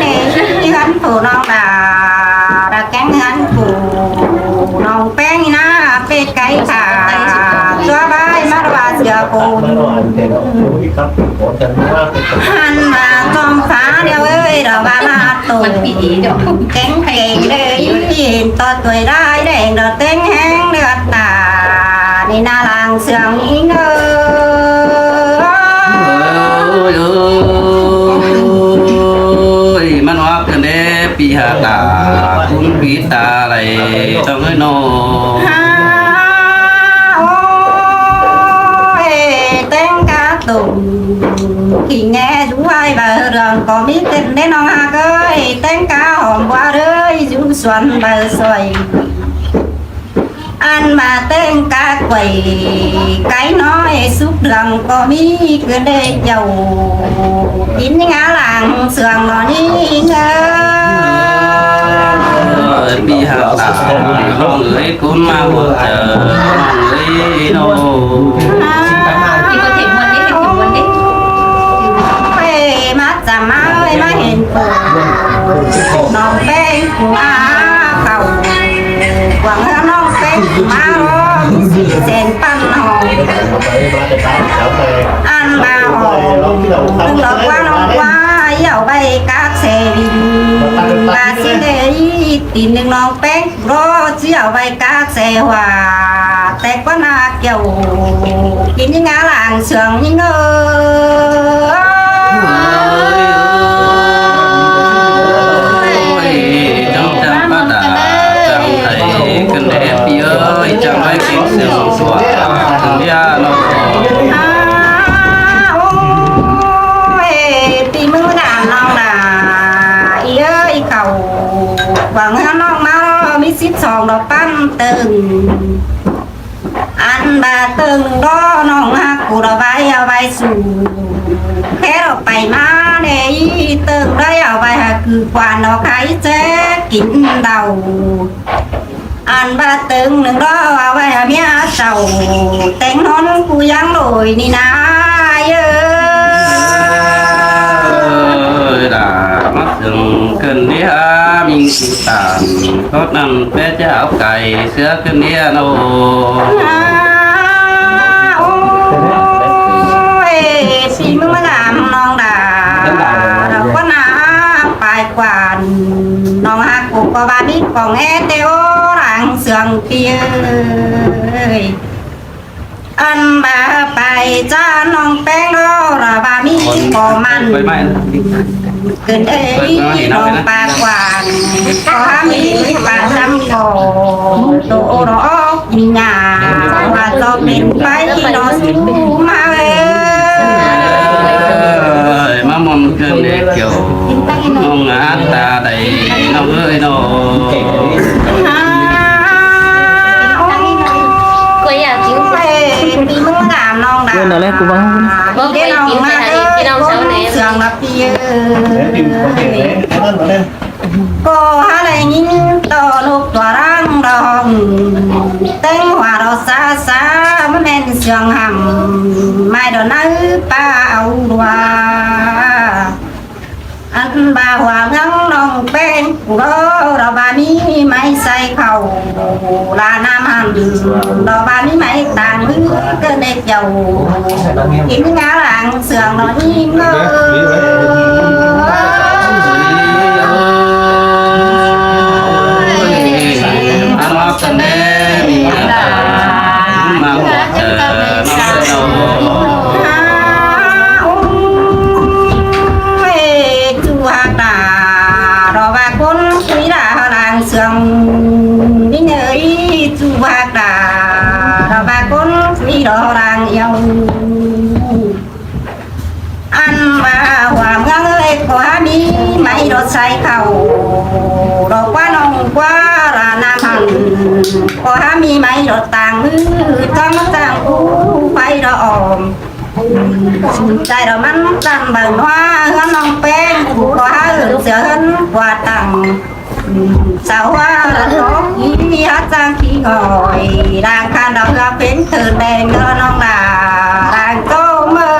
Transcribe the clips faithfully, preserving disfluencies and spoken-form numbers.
ꞌnị, ꞌhướn phủ ꞌnọng đa, đa kéng ꞌhướn phủ ꞌnọng ꞌpéng ꞌnị ꞌna, pết cáy thả, ꞌchua ꞌvái ꞌmắn ꞌva sia phủ. ꞌHăn ꞌva ꞌchom phá điêu ơi, đa ꞌva ꞌmá tủng kéng kéng đê, ꞌhịn ꞌto ꞌtoi lai đeng đa ꞌtếng ꞌhéng ꞌlượt ta, ꞌnị ꞌna lăng sương ꞌnị ꞌnớ. Ôi, ôi, ꞌmắn ꞌhọt ꞌcợn đé ꞌpi ha ta, ꞌcốn ꞌpi ta lai, ꞌtong ơi ꞌnọ. Ha, ôi, ꞌtếng cá tủng, ꞌkhịt ꞌnị dú ꞌvạy ꞌva ꞌhướn ꞌcọ ꞌmí ꞌcợn đé ꞌnọng ꞌhặc ơi, ꞌtếng cá hỏm ꞌva ꞌlới, dú suôn ꞌva soi. Ăn ꞌva ꞌtếng cá quảy, cáy ꞌnọi súp ꞌhướn ꞌcọ ꞌmí ꞌcợn đé chảu. Kín ꞌnhính ꞌná lăng sương ꞌnọ ꞌnhính ꞌnớ. Ôi, ꞌpi ha ta, ꞌnọng ơi, ꞌcốn ꞌmá ꞌhua chaư, ꞌnọng ơi ꞌnọ. Ôi, ꞌmá chăm ꞌmá ơi, ꞌmá hên phủ ꞌnọng ꞌpéng phủ ꞌmá khảu. Quảng ꞌhướn ꞌnọng ꞌpéng phủ ꞌmá ꞌló, ꞌmí síp sên ꞌpắn hỏng. Ăn ꞌva hỏng, ꞌnưng lỏ ꞌquá ꞌnọng ꞌquá, ꞌdệt ꞌvạy cắp se đin. ꞌVa síp đé ꞌnị, tin ꞌnưng ꞌnọng ꞌpéng phủ ꞌló, ꞌdệt ꞌvạy cắp se hua. Té ꞌquá ꞌna kiẻo, kín ꞌnhính ꞌná lăng sương ꞌnhính ꞌnớ. Ôi, chắng chắng bát đà, chắng thảy ꞌcợn đé ꞌpi ơi, chắng ꞌvạy kéng sương sua, chắng ꞌnị ꞌnọ. Ha, ôi, ꞌpi ꞌmướng ꞌnặn ꞌnọng đa, ꞌnị ơi, khảu, quảng ꞌhướn ꞌnọng ꞌmá ꞌmí síp song đỏ ꞌpắn tưng. Ăn ꞌva tưng đỏ ꞌnọng ꞌhặc ꞌcọ đa ꞌvạy, au ꞌvạy su. Khék đa pay ꞌmá đé ꞌnị tưng đé au ꞌvạy ꞌhặc cứ quan đa khay ché kín đaư. Ăn ꞌva tưng ꞌnưng đỏ au ꞌvạy ꞌhặc ꞌmía sau. Téng ꞌnón ꞌcú ꞌnhắng ꞌlội ꞌnị ꞌna ơi. Ơi, đa ꞌmá sương ꞌcợn đé ha, ꞌmí su tản. Tót ꞌnặn pé ꞌchạ au cai ꞌsứa ꞌcợn đé ꞌnọ. Ha, ôi, ꞌpi ꞌmướng ꞌmá ꞌnặn ꞌnọng đa, đa ꞌquá ꞌna pay quan, ꞌnọng ꞌhặc ꞌcọ ꞌcọ ꞌva ꞌmí cỏng é té ꞌô lăng sương ꞌpi ơi. Ăn ꞌva pay ꞌchạ ꞌnọng ꞌpéng ꞌló, đa ꞌva ꞌmí ꞌcọ ꞌmắn. ꞌCợn đé ꞌnọng pay quan, ꞌcọ hák ꞌmí pay chăm ꞌcọ, tô đỏ ꞌnhá, ꞌva ꞌchọ pên pay ꞌnọ su ꞌmá ơi. Ơi, ꞌmá ꞌmom ꞌcợn đé kiẻo, ꞌnọng ꞌhặc ta đảy, ꞌnọng ơi ꞌnọ. Ha, ôi, ꞌpi ꞌmướng ꞌnặn ꞌnọng đa. Quên nó lên, cô vắng. Đé ꞌnọng ꞌmá ơi, ꞌcốn sương ꞌnọ ꞌpi ơi. ꞌCọ hák đảy ꞌnhính ꞌto ꞌlụk ꞌtưa ꞌláng đong, téng hua đo sa sa, ꞌmá ꞌmen sương hẳm, ꞌmai đo ꞌnáư ꞌpá au ꞌlua. Ăn ꞌva hua ꞌmướng ꞌnọng ꞌpéng phủ đỏ, đỏ ꞌva ꞌmí máy xay khảu, ꞌlạ ꞌnặm hẳn, đỏ ꞌva ꞌmí máy tang ꞌmứ ꞌcọ đảy chảu. Kin ngá lăng sương đỏ ꞌnhím ꞌnớ. Ôi, chu hak đa, đỏ ꞌva ꞌcốn phi đa lăng sương ꞌnhím ꞌnớ, chu hak đa, đỏ ꞌva ꞌcốn phi đỏ lăng yau. Ăn ꞌva hua ꞌmướng ơi, ꞌcọ hák ꞌmí máy đỏ xay khảu, đỏ ꞌquá ꞌnọng ꞌquá ꞌlạ ꞌnặm hẳn, ꞌcọ hák ꞌmí máy đỏ tang ꞌmứ, ꞌtóng tang cú pay đỏ ỏm. Chảu đỏ ꞌmắn ꞌchăm báu ꞌnọa, ꞌhướn ꞌnọng ꞌpéng phủ ꞌcọ hák ứn sia ꞌhướn ꞌquá tang. Sau hua đỏ ꞌchí hák chang ꞌchí ngỏi, đang khan đỏ ꞌhứa pên thơn đen đỏ ꞌnọng đa, đang tô mơ.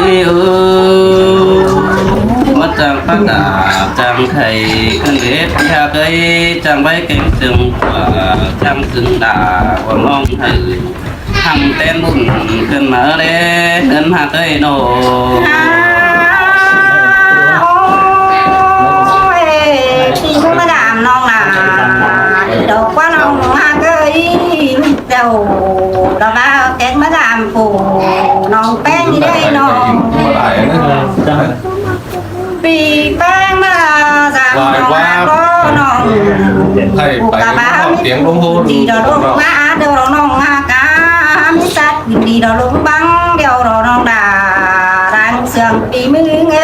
Ôi, ôi, ꞌmá chang pác đa, chang khay, ꞌcốn đét ꞌpi hák ơi, chang ꞌvạy kéng sương ꞌquá, chang sương đa, ꞌquá ꞌmóng hảư. Hăng ꞌtến bun khửn ꞌmá ꞌlế, ꞌhướn hák ơi ꞌnọ. Ôi, ꞌpi ꞌmá dam ꞌnọng đa, đỏ ꞌquá ꞌnọng hák ơi, chảu, đỏ ꞌva kéng ꞌmá dam phủ ꞌnọng ꞌpéng đi đảy ꞌnọng. ꞌPi ꞌpéng ꞌmá dam ꞌnọng hák ꞌnọng. Khay pay ꞌnọng tiêng ꞌlống ꞌhôn đi đỏ ꞌlống ꞌmá đỏ ꞌnọng hák cá, ꞌmí sắt đi đỏ ꞌlống băng đéo đỏ ꞌnọng đa, đang sương ꞌpi ꞌmướng ơi.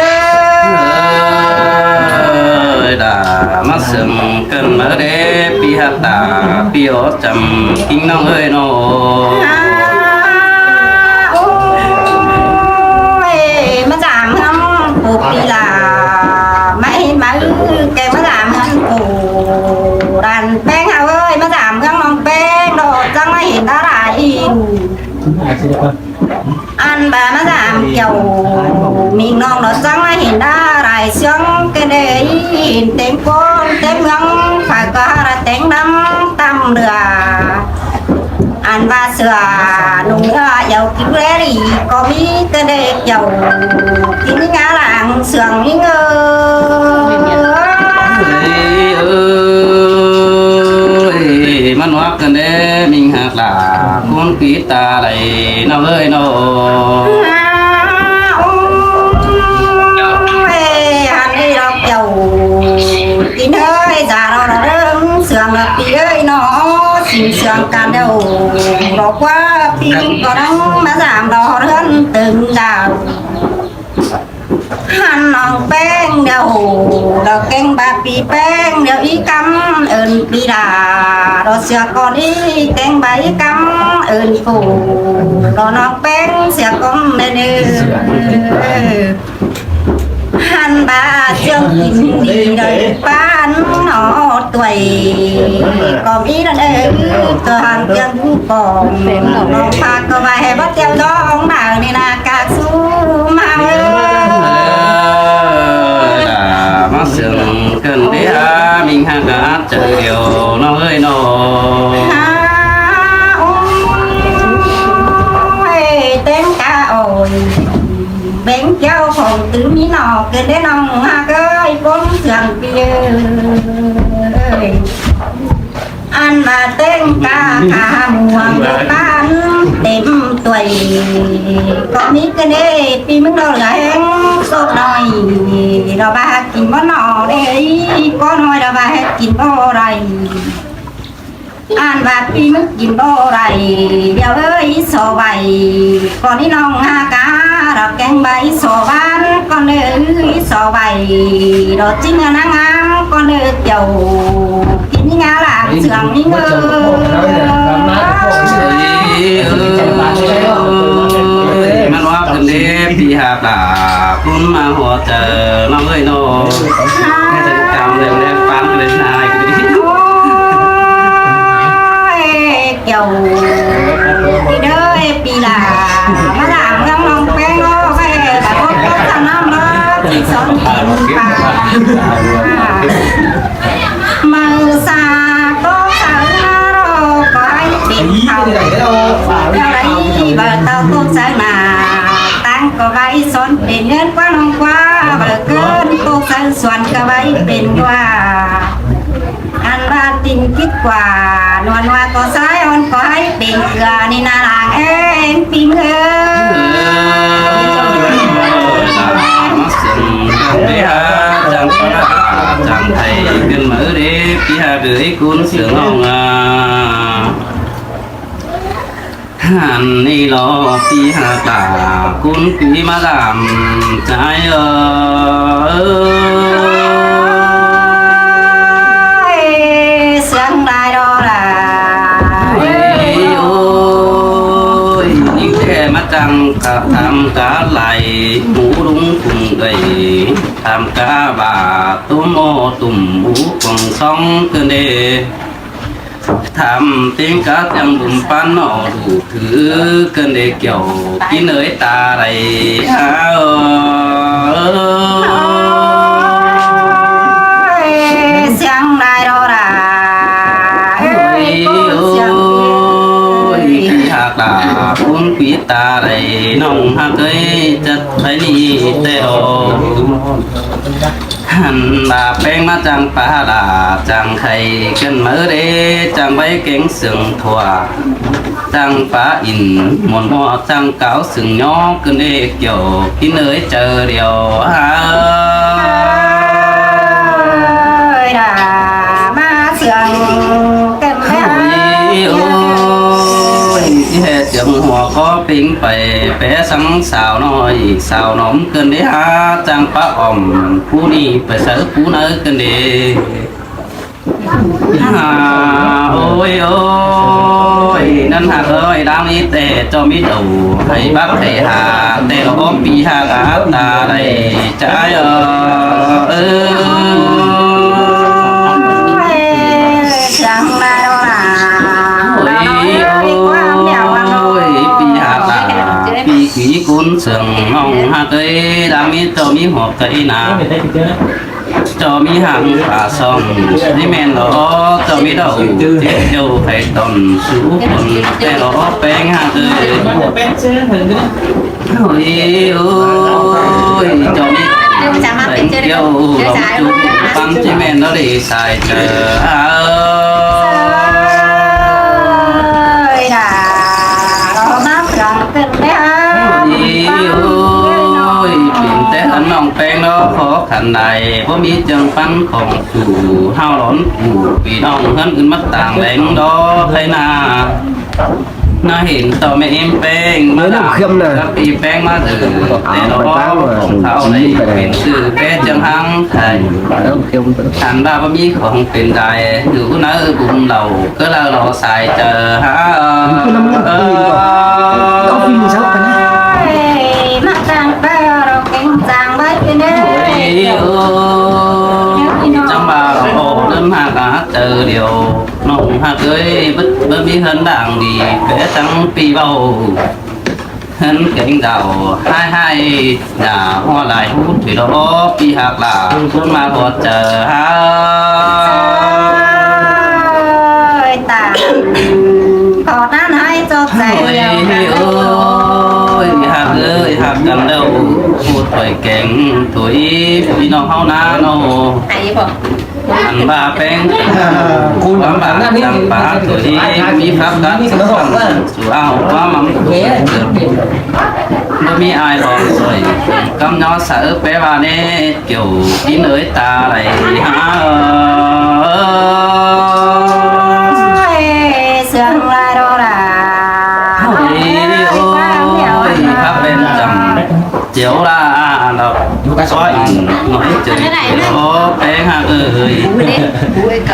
Ơi đa, ꞌmá sương khửn ꞌmá đé, ꞌpi hák đa, ꞌpi ók chăm kin ꞌnọng ơi ꞌnọ. Ôi, ꞌmá dam ꞌhướn phủ ꞌpi ꞌlạ, ꞌmá hên ꞌmá ư, kéng ꞌmá dam ꞌhướn phủ, đàn ꞌpéng hák ơi, ꞌmá dam ꞌhướn ꞌnọng ꞌpéng, đỏ ꞌchắng ꞌmá hên đa đa ꞌi. Ăn ꞌva ꞌmá dam kiẻo, ꞌmính ꞌnọng đỏ ꞌchắng ꞌmá hên đa đa sương ꞌcọ đảy hên têm ꞌcốn têm ꞌmướng, phải ꞌcọ hák đa téng đăm tăm đưa. Ăn ꞌva sửa ꞌnung ꞌnhó dẻo kin ꞌlế đi, ꞌcọ ꞌmí ꞌcọ đảy kiẻo, kin ngá lăng sương ꞌnhím ꞌnớ. Ơi, ꞌmắn ꞌhọt căn đé, ꞌmính hák lả, ꞌcốn ꞌpi ta đảy ꞌnọng ơi ꞌnọ. Ôi, hăn đi đọc chầu, kin ơi, dả đỏ đỏ đơng, sương đỏ ꞌpi ơi ꞌnọ, xin sương can đéo, đỏ ꞌquá ꞌpi ꞌcọ đắng, ꞌmá dam đỏ ꞌhướn tơng đao. Hăn ꞌnọng ꞌpéng đéo, đỏ kéng ꞌva ꞌpi ꞌpéng đéo ꞌí căm, ơn ꞌpi đa, đỏ sia con ꞌí kéng ꞌva ꞌí căm, ơn phủ, đỏ ꞌnọng ꞌpéng sia con đen ơ. Hăn ꞌva ꞌchương kin đi đảy ꞌpán ꞌnọ ꞌtuối, ꞌcọ ꞌmí đen ơ, ꞌtưa hăn ꞌchương ꞌcọ, ꞌnọng pha ꞌcọ ꞌva ꞌhế báu ꞌtiếu dong đảy ꞌnị ꞌna ꞌcạ ꞌsúm ꞌmá ơ. Đa ꞌmá sương khửn đi hák ꞌmính hák át chaư điêu ꞌnọng ơi ꞌnọ. Ôi, téng cá ôi. Beng kéo khong tứ ꞌmí ꞌnọ, ken đé ꞌnọng hák ơi, ꞌcốn sương ꞌpi ơi. Ăn ꞌva téng cá cá muông đé ꞌpán têm ꞌtuối, ꞌcọ ꞌmí ken đé ꞌpi ꞌmướng đỏ ꞌla ꞌhéng sốt đòi, đỏ ꞌva kin báu ꞌnọ đé, ꞌcọ ꞌnọi đỏ ꞌva kin báu đảy. Ăn ꞌva ꞌpi ꞌmướng kin báu đảy, điêu ơi, ꞌí so vảy, con ꞌí ꞌnọng hák cá, đỏ kéng ꞌva ꞌí so ꞌván, con ơi, ꞌí so vảy, đỏ ꞌchí ꞌnhá ꞌnáng ꞌngám, con ơi, chảu, kin ꞌnhá lả sương ꞌnhí ꞌnớ. ꞌMắn ꞌhọt căn đé, ꞌpi hák đa, ꞌcốn ꞌmá ꞌhọt chaư ꞌnọng ơi ꞌnọ. Hák. Căm đen đen ꞌpán đen ꞌnai. Ôi, kiẻo, ꞌpi đơi, ꞌpi lả, ꞌmá dam ꞌhướn ꞌnọng ꞌpéng ꞌnọ, ꞌvạy, ꞌva ꞌcốn ꞌcốn săng ꞌnặm ꞌnớ, son pin pa. Măng sa ꞌcọ saư ꞌnớ ꞌló ꞌcọ hảư pên khảu, ꞌlẹo đảy ꞌva ꞌtạu ꞌcọ saư ꞌnạ, ꞌtáng ꞌcọ ꞌvạy son pên ꞌngớn ꞌquá ꞌnọng ꞌquá, ꞌva ꞌcợn ꞌcọ saư suôn ꞌcọ ꞌvạy pên ꞌquá. Ăn ꞌva tin kít ꞌquá, ꞌnua ꞌnua ꞌcọ sai ón ꞌcọ hảư pên ꞌcưa ꞌnị ꞌnạ lăng ên ꞌpi ꞌmướng. Mắc sương đăng đế hák, chắng pá đa, chắng thảy ꞌcợn máư đế, ꞌpi hák đới ꞌcốn sương ꞌnọng a. Hăn ꞌnị ꞌló ꞌpi hák ta, ꞌcốn ꞌpi ꞌmá dăm, ꞌchái ơi. Sương lai ꞌló la. Ôi, ôi, ꞌnhính ꞌtẹ ꞌmá chắng ꞌcọ tham cá lai, mú ꞌlung phung đảy, tham cá ba, tủm ꞌmo tủm mú cuông song ꞌcợn đế. Tham ꞌtếng cá chắng bum ꞌpắn ꞌnọ, ꞌlụk thứ ꞌcợn đế kiẻo, kin ới ta đảy hák ơi. Sương lai ꞌló la. Ôi, ôi, ꞌpi hák ta, ꞌcốn ꞌpi ta đảy, ꞌnọng hák ơi, chắng ꞌvạy ꞌnị ꞌtẹ ꞌló. Hăn ꞌva ꞌpéng ꞌmá chắng pá la, chắng khay ꞌcợn máư đế, chắng ꞌvạy kéng sương thua, chắng pá in muôn ꞌmo, chắng cáo sương ꞌnhó ꞌcợn đế kiẻo, kin ới chaư điêu hák ơi. Đa ꞌmá sương ꞌcợn đế hák. Ôi, ôi, ꞌhế sương hua ꞌcọ pính pay, pé săng sao ꞌnọi, sao ꞌnọm ꞌcợn đế hák, chắng pá ỏm, pú ꞌnị pay saư pú ꞌnặn ꞌcợn đế. À, ôi, ôi, ꞌnặn hák ơi, đang ꞌnị ꞌtẹ ꞌchọ ꞌmí đu, hảư bác hảư hák, ꞌtẹ ꞌló ꞌpi hák a ta đảy, ꞌchái ơ, ơ. Ôi, ôi, ꞌpi hák a, ꞌpi ꞌcốn sương ꞌnọng hák ơi, đang ꞌnị ꞌchọ ꞌmí họp cái na. ꞌChọ ꞌmí hák pá song, ꞌnị ꞌmen ꞌló, ꞌchọ ꞌmí đu, ꞌchọ khay tỏn sú phôn, ꞌtẹ ꞌló ꞌpéng hák ơi. Ôi, ôi, ꞌchọ ꞌmí, ꞌtẹ kiêu, lom chú, păng ꞌchí ꞌmen ꞌló đi sai chaư, ơi, đa, ꞌló ꞌmá sương ꞌcợn đế hák. Ôi, ôi, pên ꞌtẹ hăn ꞌnọng ꞌpéng ꞌló khó khăn đảy, báu ꞌmí ꞌchương păng khong su, ꞌháu lón phủ, ꞌpi ꞌnọng ꞌhướn ứn ꞌmá tang đeng ꞌló, khay na. ꞌNa hên ꞌto ꞌmé ꞌếm ꞌpéng, ꞌmá đăm, ꞌpi ꞌpéng ꞌmá đư, ꞌtẹ ꞌló khong thảu đảy, pên sư pé ꞌchương hăng thảy. Hăn ꞌva báu ꞌmí khong pên đảy, ꞌhứ ꞌnặn bum lảu, ꞌcọ ꞌlạ ꞌló sai chaư hák. Ơ, ơ, ơ. Ôi, ꞌmá chắng pé ꞌló kéng chắng ꞌvạy pên đế. Ôi, ôi, chắng ꞌva ꞌló ꞌnặn hák a chaư điêu, ꞌnọng hák ơi, báu, báu ꞌmí ꞌhướn đang đi, pé chắng ꞌpi báu. ꞌHướn kéng đao, ꞌhại ꞌhại, ꞌnhá ꞌhua lai ꞌhút, ꞌpi ꞌló, ꞌpi hák lả, ꞌcốn ꞌmá ꞌhọt chaư hák. Ôi, ta, ꞌcọ ꞌnặn ꞌhại ꞌchọ chaư. Ôi, ôi, hák ơi, hák căn đaư, ꞌhút ꞌtoi kéng, ꞌtoi, ꞌpi ꞌnọng ꞌháu ꞌnặn ꞌnớ. Ăn ꞌva ꞌpéng, ꞌquám ꞌva chắng pá, ꞌtoi ꞌmí pháp cát, săng su ao ꞌquám mắm, báu ꞌmí ai bỏng ꞌsội, ꞌcắm ꞌnhó sa ớ pé ꞌva ꞌnê, kiẻo kín ới ta đảy hák. Ôi, sương lai đô đa. Ôi, ôi, pháp bên chăm. Chiếu là nó có ảnh nói chửi nó bé ha ơi.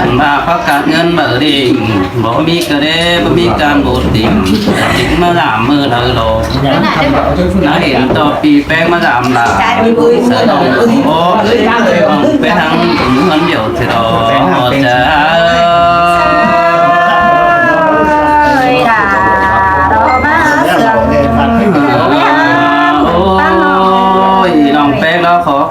Mà phát cát ngân mở đi, bố mi cơ đê, bố mi can bộ tỉnh, tỉnh mà làm mưa đỡ đồ. Nó hiện cho pi pé mà làm là, bố bé thắng cũng hơn nhiều thì đó. Ôi, lòng bé nó khó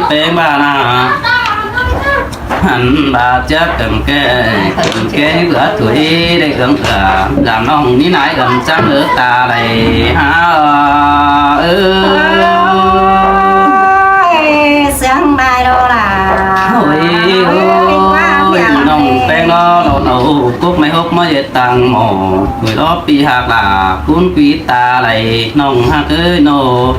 ꞌpéng ꞌva ꞌna. Hẳn ꞌva ꞌchớ cơm ké, cơm ké ꞌnị ꞌcọ thuế đảy ưng ꞌcọ, dăm ꞌnọng ꞌnị nái ưng chắng ꞌnớ ta đảy hả. Ơ, ôi, sướng bài đồ là. Ôi, ôi, ꞌnọng ꞌpéng ꞌnọ, ꞌnọng ꞌnọ, cốc ꞌmạy hốc ꞌmá ꞌdệt tăng mỏ, ꞌmơi lo ꞌpi ꞌhặc lả, cún ꞌqui ta đảy, ꞌnọng ꞌhặc ơi ꞌnọ.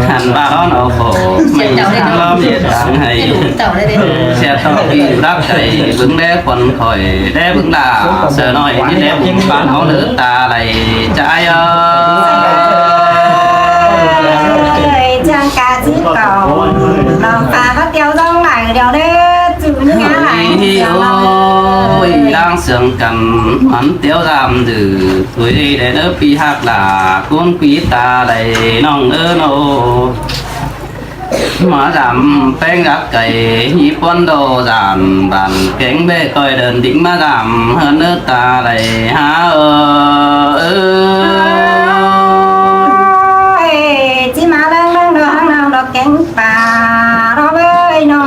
Hẳn ꞌva ꞌnọng ꞌnọ khổ, ꞌmạy hốc ꞌmá ꞌdệt tăng hảy. ꞌShẹ ꞌtọ ꞌpi đắc đảy, bứng đé khuôn khỏi, đé bứng đa, sơ ꞌnọi ꞌnị đé bứng ꞌpán ꞌnọng ꞌnớ ta đảy, ꞌchái ơi. Ôi, chang ca chít cầu, lòng phá có tiêu dông lại điều đế, chịu những ngã lại Ôi, ôi, đang sướng căn, mắn tiếu dăm dư, thuế đảy ꞌnớ ꞌpi ꞌhặc lả, cún ꞌqui ta đảy ꞌnọng ꞌnớ ꞌnọ. ꞌMá dăm ꞌpéng gắt cay, ꞌnị ꞌpuốn đô dản, bản kéng bê coi đơn đính ꞌmá dăm, hơn ꞌnớ ta đảy hả. Ơ, ơ. Ôi, ꞌchí ꞌmá đang đang đó hăng nào đó kéng pà, đó bơi nó.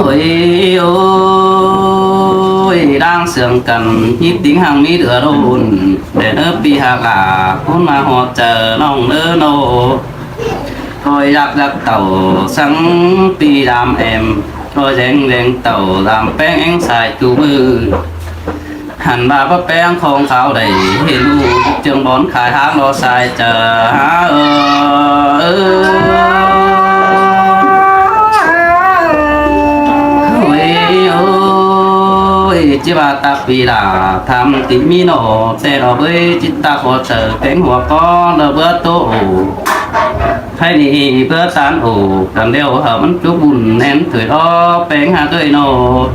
Ôi, ôi, đang sướng căn, ꞌnị tính hăng ꞌmí đứa đôn, đảy ꞌnớ ꞌpi ꞌhặc lả, cún ꞌmá họt chơ ꞌnọng ꞌnớ ꞌnọ. Thôi dặc dặc tảu săng ꞌpi dăm em, thôi deng deng tảu dăm ꞌpéng ꞌéng sai tu mư. Hẳn ꞌva báu ꞌpéng khong kháo đảy, hên ꞌlụk ꞌchương bón khai háng lo sai chơ hả. Ơ, ơ. Ôi, ôi, ꞌchí ꞌva ta ꞌpi lả, tham tí ꞌmí ꞌnọ, ꞌtẹ ꞌnọ bới, ꞌchí ta họt chơ, kéng hua ꞌcọ, lơ bứa tô ổ. Khay ꞌnị bứa tán ổ, căn đeo hảư ꞌmắn chốp bun ꞌnén thuế lo ꞌpéng ꞌhặc ơi ꞌnọ.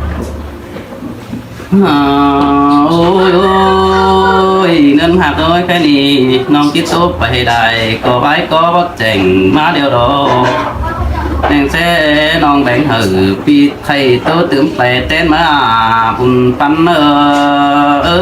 À, ôi, ôi, ꞌngớn ꞌhặc ơi, khay ꞌnị, ꞌnọng ꞌchí tốp pay đảy, ꞌcọ bái ꞌcọ báu chẻng ꞌmá điêu đó. ꞌNéng ꞌsé ꞌnọng béng hảư, ꞌpi khay tô tứm pay ꞌtến ꞌmá, à, bun ꞌpắn ơ, ơ.